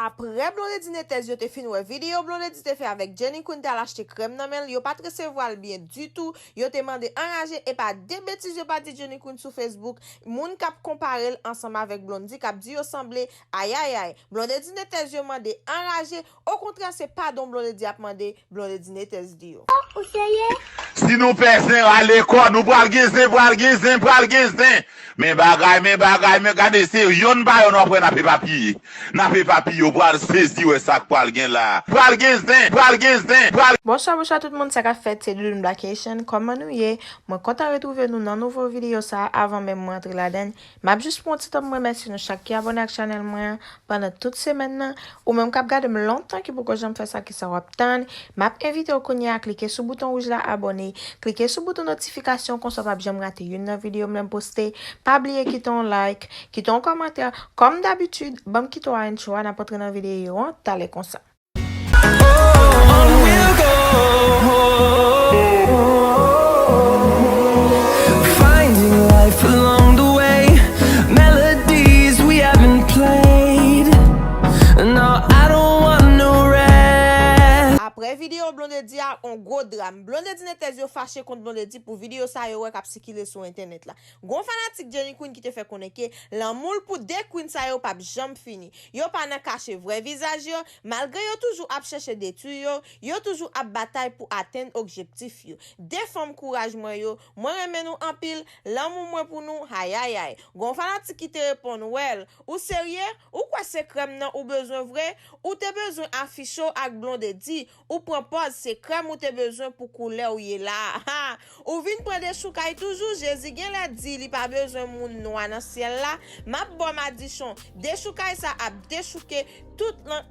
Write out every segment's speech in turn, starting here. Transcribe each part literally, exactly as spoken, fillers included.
Aprè Blondedy Netez yo te fin wè videyo Blondedy te fè avèk Jenny Queen t al achte krèm nan men l, yo pa t resevwa l byen ditou, yo te mande anraje, epa de betiz yo pa di Jenny Queen sou Facebook, moun k ap konpare l ansanm avèk Blondedy k ap di yo sanble, ayayay, Blondedy Netez yo mande anraje, okontrè se padon Blondedy ap mande, Blondedy Netez di yo. Ou serye? Si nou pè zen rale kò nou, pral gen zen, pral gen zen, pral gen zen. Men bagay, men bagay, men gade se yonn pa yonn w ap wè n ap epapiye. N ap epapiye, w pral sezi wè sa k pral gen la. Pral gen zen, pral gen zen, pral. Bonswa, bonswa tout moun, sa k ap fèt, se Doudoune Black Haitian, kòman nou ye? Mwen kontan retwouve nou nan nouvo videyo sa a, avan menm mwen antre ladann, m ap jis pran yon ti tan pou m remèsye nou chak ki abòne ak chanèl mwen an pandan tout semèn nan. Ou menm k ap gade m lontan ki poko janm fè sa, kisa w ap tann? M ap envite w kounye a klike sou bouton wouj la abòne, klike sou bouton notifikasyon konsa w p ap janm rate youn nan videyo m lè m poste. Pa bliye kite yon like, kite yon kòmantè. Kòm dabitid, ban m kite w a entro a, n ap antre nan videyo an talè konsa. Finding life along the way, melodies we haven't played. No, I don't want no rest. Aprè videyo Blondedy a, on gwo dram. Blondedy Netez yo fache kont Blondedy pou videyo sa yo wè k ap sikile sou entènèt la. Gon fanatik Jenny Queen ki te fè konnen ke lanmou l pou de Queen sa yo p ap janm fini. Yo pa nan kache vrè vizaj yo, malgre yo toujou ap chèche detwi yo, yo toujou ap batay pou atenn objektif yo. De fanm kouraj mwen yo, mwen renmen nou anpil, lanmou mwen pou nou, ayayay. Gon fanatik ki te reponn, well, ou serye? Ou kwè se krèm nan ou bezwen vre? Ou te bezwen afiche w ak Blondedy, ou pran pòz se krèm ou te bezwen pou koulè w ye la a. Ou vin pran dechoukay toujou, Jezi genlè di li pa bezwen moun nwa nan syèl la. M ap ba w madichon, dechoukay sa ap dechouke tout lan.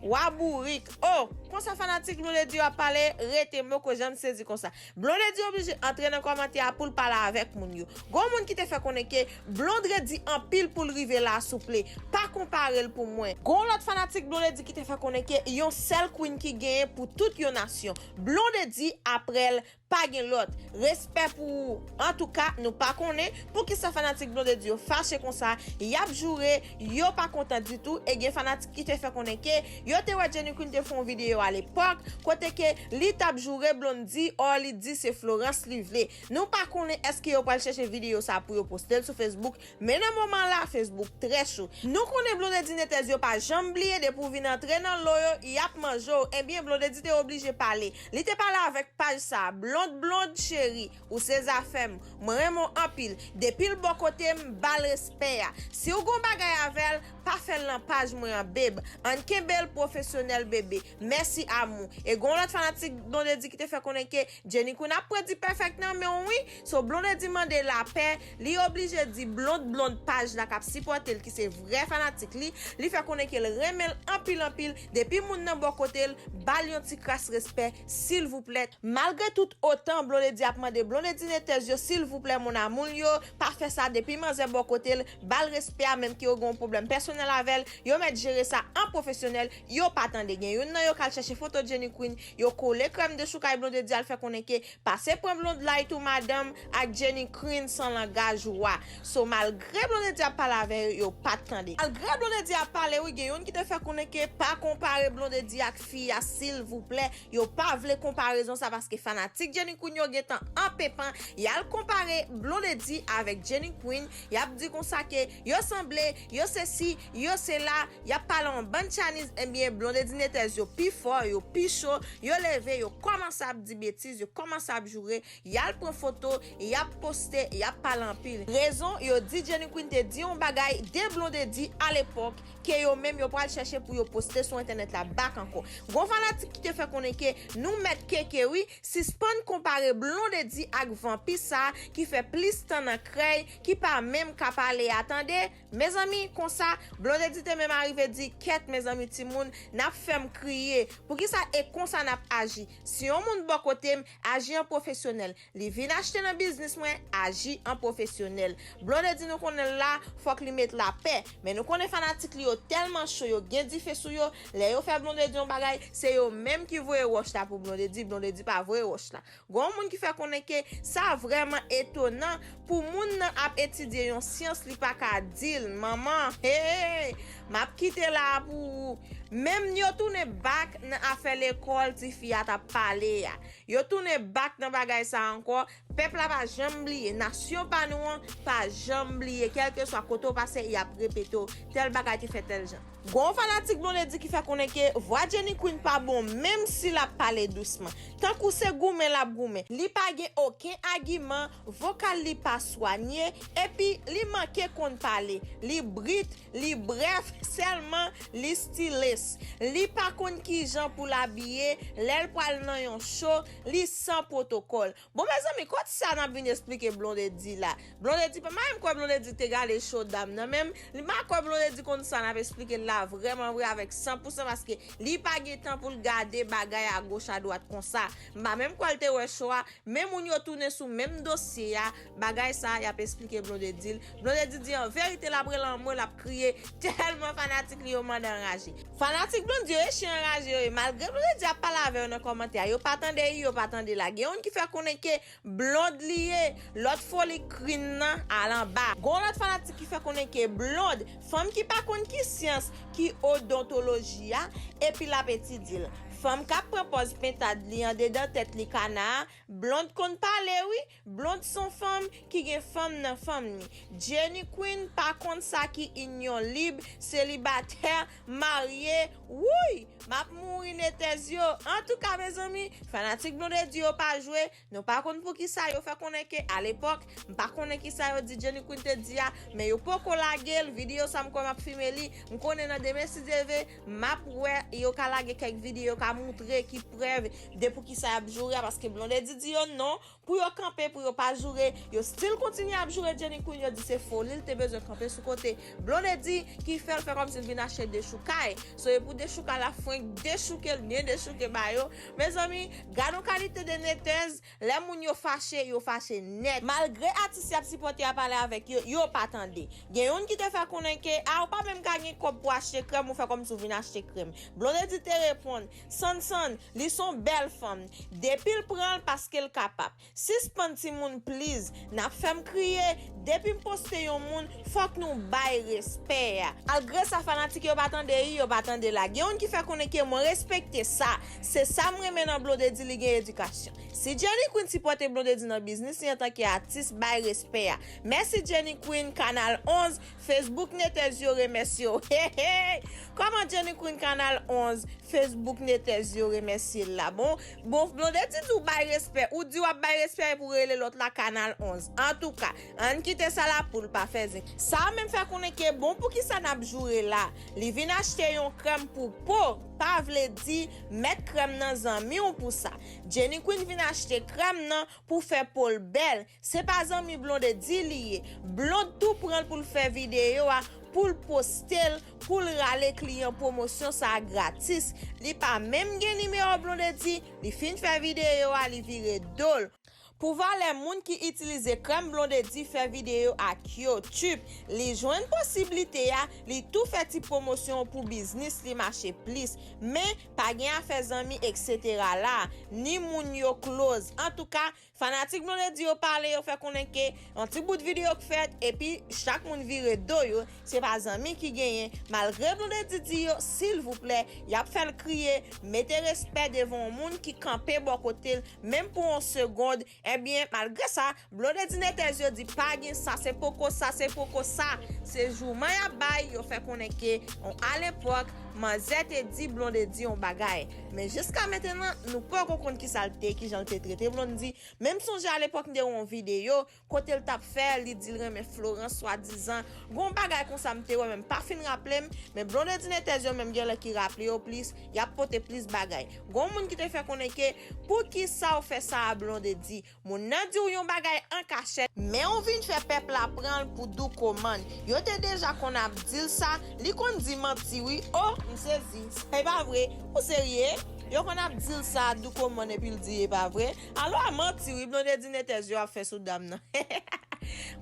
Wa bourik. Oh, konsa fanatik Blondedy yo ap pale, rete m poko janm sezi konsa. Blondedy oblije antre nan kòmantè a pou l pale avèk moun yo. Gon moun ki te fè konnen ke Blondedy anpil pou l rive la souple. Pa konpare l pou mwen. Gon lòt fanatik Blondedy ki te fè konnen ke yon sèl Queen ki genyen pou tout yon nasyon. Blondedy aprè l pa gen lòt. Respè pou ou. Antouka, nou pa konnen poukisa fanatik Blondedy yo fache konsa, y ap joure, yo pa kontan ditou, e gen fanatik ki te fè konnen ke yo te wè Jenny Queen te fè yon videyo alepòk, kote ke li t ap joure Blondedy, or li di se Florence li vle. Nou pa konnen èske yo pral chèche videyo sa pou yo poste l sou Facebook, men nan moman la, Facebook trè cho. Nou konnen Blondedy Netez yo pa janm bliye depi w vin antre nan lo yo, y ap manje w. Ebyen, Blondedy te oblije pale. Li te pale avèk paj sa, Blonde Blonde cheri, ou se zafè m. Mwen renmen w anpil. Depi l bò kote m, ba l respè a. Si w gon bagay avè l, pa fè l nan paj mwen an, babe. Ann kenbe l pwofesyonèl, bebe. Mèsi amou. E gon lòt fanatik Blondedy ki te fè konnen ke Jenny Queen ap pran D-Perfect nan men w wi. So Blondedy mande lapè, li oblije di Blonde Blonde paj la k ap sipòte l ki se vrè fanatik li, li fè konnen ke l renmen l anpil anpil, depi moun nan bò kote l, ba l yon ti kras respè silvouplè. Malgre tout otan Blondedy ap mande Blondedy Netez yo silvouplè mon amour yo, pa fè sa, depi manzè bò kote l, ba l respè a, menm ke yo gen yon pwoblèm pèsonèl avè l, yo mèt jere sa an pwofesyonèl, yo pa tande. Gen youn nan yo k al chèche foto Jenny Queen, yo kole krèm dechoukay Blondedy al fè konnen ke pase pran Blonde Light ou madanm ak Jenny Queen san langaj ou a. So malgre Blondedy ap pale avè yo, yo pa t tande. Malgre Blondedy ap pale wi, gen youn ki te fè konnen ke pa konpare Blondedy ak fi a silvouplè. Yo pa vle konparezon sa paske fanatik Jenny Queen yo gentan an penpan. Y al konpare Blondedy avèk Jenny Queen. Y ap di konsa ke yo sanble, yo sesi, yo sela. Y ap pale yon bann Chinese, ebyen Blondedy Netez yo pi fò, yo pi cho, yo leve, yo kòmanse ap di betiz, yo kòmanse ap joure, y al pran foto, y ap poste, y ap pale anpil. Rezon, yo di Jenny Queen te di yon bagay de Blondedy alepòk ke yo menm yo pral chèche pou yo poste sou entènèt la back ankò. Gon fanatik ki te fè konnen ke nou mèt keke wi, sispann konpare Blondedy ak vanpi sa ki fè plis tan nan krèy, ki pa menm ka pale a tande. Mezanmi, konsa, Blondedy te menm arive di, kèt mezanmi timoun, n ap fè m kriye. Poukisa e konsa n ap aji? Si yon moun bò kote m, aji an pwofesyonèl. Li vin achte nan biznis mwen, aji an pwofesyonèl. Blondedy nou konnen l la, fòk li met lapè. Men nou konnen fanatik li yo tèlman cho, yo gen dife sou yo, lè yo fè Blondedy yon bagay, se yo menm ki voye wòch la pou Blondedy, Blondedy pa voye wòch la. Gon moun ki fè konnen ke sa vrèman etonan pou moun nan ap etidye yon syans li pa ka di l, manman, hey! M ap kite la pou ou. Menm yo tounen back nan afè lekòl tifi a t ap pale a. Yo tounen back nan bagay sa ankò. Pèp la pa janm bliye. Nasyon pa nou an pa janm bliye. Kèlkeswa kote w pase, y ap repete w. Tèl bagay te fè tèl jan. Gon fanatik Blondedy ki fè konnen ke vwa Jenny Queen pa bon, menm si l ap pale dousman. Tankou se goumen l ap goumen. Li pa gen okenn agiman, vokal li pa swanye, epi li manke konn pale. Li brit, li brèf, sèlman li stilis. Li pa konn kijan pou l abiye, lè l pral nan yon show, li san pwotokòl. Bon, mezanmi, kot sa n ap vin esplike Blondedy la? Blondedy, pa, m pa menm kwè Blondedy te gade show dam nan, menm, li pa kwè Blondedy konn sa n ap esplike l la vrèman vre avèk san pou san, paske li pa gen tan pou l gade bagay a goch a dwat konsa. M pa menm kwè l te wè show a, men moun yo tounen sou menm dosye a, bagay sa a, y ap esplike Blondedy l. Blondedy di an verite l ap rele anmwe, l ap kriye, tèlman fanatik li yo mande anraje. Fanatik Blondedy yo e chen anraje yo ye, malgre Blondedy ap pale avè yo nan kòmantè a, yo pa tande i, yo pa tande la. Gen youn ki fè konnen ke Blonde li ye, lòt foli Queen nan al anba. Gon lòt fanatik ki fè konnen ke Blonde, fanm ki pa konn ki syans, ki odontoloji a, epi l ap etidye l. Fanm k ap pran pòz pentad li andedan tèt li kana a, Blonde konn pale wi, Blonde se yon fanm ki gen fanm nan fanm li. Jenny Queen pa konn sa ki inyon lib, selibatè, marye, wouy! M ap mouri netèz yo. Antouka, mezanmi, fanatik Blondedy yo pa jwe. Nou pa konn poukisa yo fè konnen ke alepòk, m pa konnen kisa yo di Jenny Queen te di a, men yo poko lage l. Videyo sa m kwè m ap filme li. M konnen nan demen si Dye vle, m ap wè yo ka lage kèk videyo ka moutre ki prèv de poukisa y ap joure a, paske Blondedy di yo non, pou yo kanpe, pou yo pa joure, yo still kontinye ap joure Jenny Queen, yo di se foli l te bezwen kanpe sou kote Blondedy ki fè l fè kòmsi l vin achte dechoukay. So e pou dechoukay la, frenk dechouke l, byen dechouke ba yo. Mezanmi, gad yon kalite de netèz, lè moun yo fache, yo fache nèt. Malgre atis y ap sipòte a pale avèk yo, yo pa tande. Gen youn ki te fè konnen ke, a, ou pa menm ka gen kòb pou achte krèm, ou fè kòmsi w vin achte krèm. Blondedy te reponn, Sann Sann, li se yon bèl fanm. Depi l pran l paske l kapab. Sispann timoun please, n ap fè m kriye, depi m poste yon moun, fòk nou bay respè a. Malgre sa fanatik yo pa tande i, yo pa tande la. Gen youn ki fè konnen ke mwen respekte sa, se sa m renmen nan Blondedy, li gen edikasyon. Si Jenny Queen sipòte Blondedy nan biznis li antanke atis, bay respè a. Mèsi Jenny Queen, Kanal onz, Facebook netèz yo remèsye w. Hey, hey! Kòman Jenny Queen, Kanal onz, Facebook netèz yo remèsye l la. Bon, bon, Blondedy di w bay respè. Ou di w ap bay respè epi w rele lòt la Kanal onz. Antouka, ann kite sa la poul pa fè zen. Sa a menm fè konnen ke bon poukisa n ap joure la. Li vin achte yon krèm pou po, pa vle di mèt krèm nan zanmi w pou sa. Jenny Queen vin achte krèm nan pou fè po l bèl. Se pa zanmi Blondedy li ye. Blonde tou pran l pou l fè videyo a, pou l poste l, pou l rale kliyan pwomosyon sa a gratis. Li pa menm gen nimewo Blondedy, li fin fè videyo a, li vire do l. Pou valè moun ki itilize krèm Blondedy fè videyo ak yo, tchup, li jwenn posiblite a, li tou fè ti pwomosyon pou biznis li mache plis. Men, pa gen afè zanmi, etsetera la, ni moun yo close. Antouka, fanatik Blondedy yo pale, yo fè konnen ke yon ti bout videyo k fèt, epi chak moun vire do yo, se pa zanmi ki genyen. Malgre Blondedy di yo, silvouplè, y ap fè l kriye, mete respè devan yon moun ki kanpe bò kote l, menm pou yon segonn. Ebyen, malgre sa, Blondedy netèz yo di pa gen sa, se poko sa, se poko sa. Se jouman y ap bay, yo fè konnen ke, on, alepòk, manzè te di Blondedy yon bagay. Men jiska mentenan, nou poko konn kisa l te, kijan l te trete Blondedy. Men m sonje alepòk m te wè yon videyo kote l t ap fè, li di l renmen Florence swadizan. Gon bagay konsa m te wè, men m pa fin raple m. Men Blondedy netèz yo menm gen lè ki raple yo plis, y ap pote plis bagay. Gon moun ki te fè konnen ke, poukisa w fè sa a Blondedy? Moun nan di w yon bagay an kachèt, men w vin fè pèp la pran l pou Douko Man. Yo te deja konn ap di l sa, li konn di manti wi. O, m sezi. Sa e pa vre. Ou serye? Yo konn ap di l sa, Douko Man, epi l di e pa vre. Alò a manti wi, Blondedy netèz yo ap fè sou dam nan.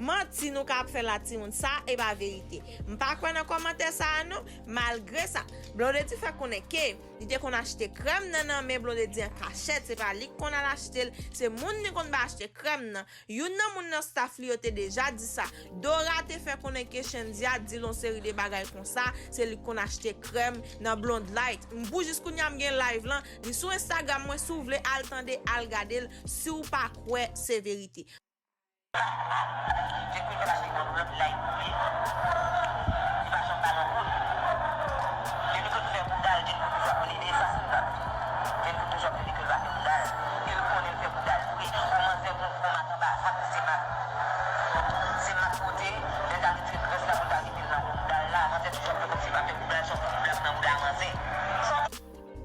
Manti nou ka ap fè la timoun, sa e pa verite. M pa kwè nan kòmantè sa a non. Malgre sa, Blondedy fè konnen ke li te konn achte krèm nan nan men Blondedy an kachèt, se pa li k konn al achte l, se moun li konn bay achte krèm nan. Youn nan moun nan staff li yo te deja di sa. Dora te fè konnen ke Shendia di l yon seri de bagay konsa, se li k konn achte krèm nan Blonde Light. M pou jis kounye a m gen live lan, li sou Instagram mwen, si w vle al tande, al gade l, si w pa kwè se verite. Jennifer al nan Blonde Light wi. Li pa janm ba l yon goud. Jennifer fè bouda l, Jennifer toujou ap plede, sa se vre. Jennifer toujou ap plede ke l pa fè bouda l. E l konnen l fè bouda l wi. Yon manzè bon gwo mak anba, sa pou se mak. Se mak pote, lè l ta retire drès la pou l ta mete l nan gwo bouda l la, manzè toujou ap fè kòmsi l pa fè bouda l, se yon fo bouda k nan bouda manzè.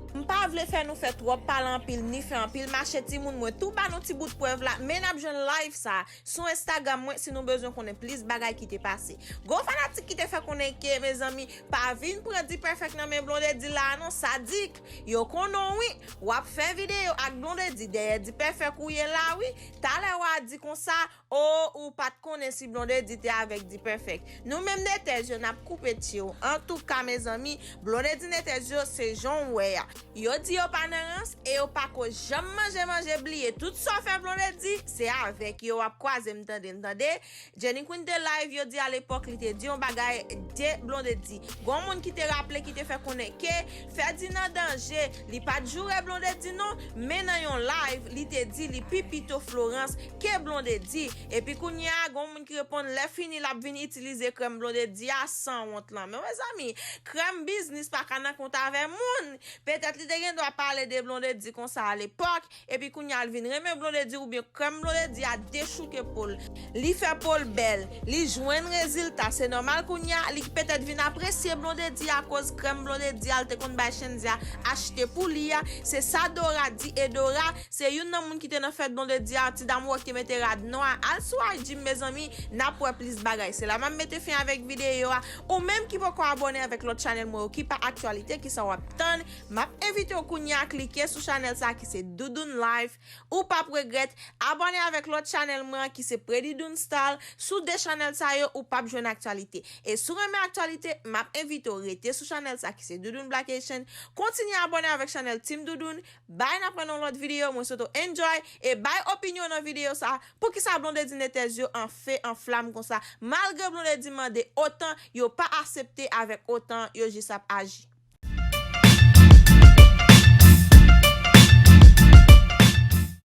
M pa vle fè nou fè twòp pale anpil ni fè anpil mache timoun, mwen tou ba nou ti bout prèv la, men n ap jwenn live sa sou Instagram mwen si nou bezwen konnen plis bagay ki te pase. Gon fanatik ki te fè konnen ke, mezanmi, pa vin pran D-Perfect nan men Blondedy la non, sadik. Yo konnen w wi, w ap fè videyo ak Blondedy dèyè D-Perfect ou ye la wi. Talè w a di konsa, o, ou pa t konnen si Blondedy te avèk D-Perfect. Nou menm Netèz yo n ap koupe tye w. Antouka mezanmi, Blondedy Netèz yo se jan w wè a. Yo di yo pa nan rans e yo pa ko janm manje manje, bliye tout sa w fè Blondedy, se avèk yo w ap kwaze m tande, m tande. Jenny Queen te live, yo di alepòk li te di yon bagay de Blondedy. Gon moun ki te raple ki te fè konnen ke Ferdinand Danger, li pa t joure Blondedy non, men nan yon live, li te di li pi pito Florence ke Blondedy. Epi kounye a, gon moun ki reponn lè fini l ap vin itilize krèm Blondedy a sanwont lan. Men mezanmi, krèm biznis pa ka nan kont avè moun. Petèt li te gen dwa pale de Blondedy konsa alepòk, epi kounye a l vin renmen Blondedy oubyen krèm Blondedy a dechouke po l. Li fè po l bèl, li jwenn rezilta, se nòmal kounye a li petèt vin apresye Blondedy akoz krèm Blondedy a l te konn bay Shendia achte pou li a. Se sa Dora di, e Dora se youn nan moun ki te nan fèt Blondedy a, ti dam wòk te mete rad nwa. Al sou I G m mezanmi, n ap wè plis bagay. Se la m ap mete fen avèk videyo a. Ou menm ki poko abòne avèk lòt chanèl mwen yo, ki pa aktyalite, kisa w ap tann? M ap envite w kounye a klike sou chanèl sa ki se Doudoune Life. Ou p ap regrèt. Abòne avèk lòt chanèl mwen an ki se Pretty Doune Style. Sou de chanèl sa yo, ou p ap jwenn aktyalite. E si w renmen aktyalite, m ap envite w rete sou chanèl sa ki se Doudoune Black Haitian. Kontinye abòne avèk chanèl Team Doudoune. Bye, n ap wè nan lòt videyo. Mwen swete w enjoy e bay opinyon nan videyo sa. Poukisa Blondedy Netèz yo an fe, an flam konsa? Malgre Blondedy mande otan, yo pa aksepte avèk otan, yo jis ap aji.